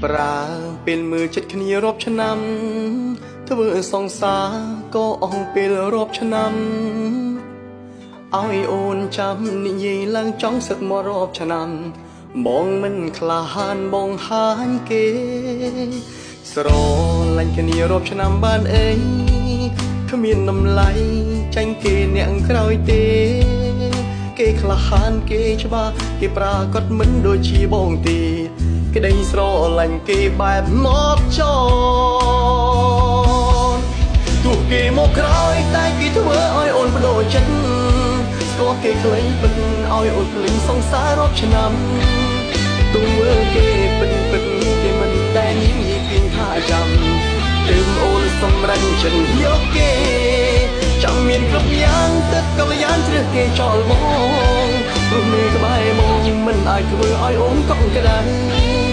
ប្រើពេលមើលចិត្តគ្នារាប់ឆ្នាំ ធ្វើសង្សារក៏អស់ពេលរាប់ឆ្នាំ ឲ្យអូនចាំនិយាយឡើងចង់សឹកមករាប់ឆ្នាំ បងមិនក្លាហានបងហាញគេ ស្រឡាញ់គ្នារាប់ឆ្នាំបានអី គ្មានតម្លៃចាញ់គេអ្នកក្រោយទេ គេក្លាហានគេច្បាស់ គេប្រាកដមិនដូចជាបងទេ ក្តីស្រឡាញ់គេបែបមកចោន ទោះគេមកក្រោយតែគេធ្វើឲ្យអូនបដូរចិត្ត ស្គាល់គេខ្លីពិតឲ្យអូនភ្លេងសង្សាររាប់ឆ្នាំ ទង្វើគេពិតពិតគេមិនដែលនិយាយពីថាចាំ ទើបអូនសម្រេចចិត្តយកគេ ចាំមានគ្រប់យ៉ាងទឹកកល្យានជ្រើសគេចោលបង ព្រោះនៅក្បែរមកមិនអាចធ្វើឲ្យអូនកក់ក្ដៅ។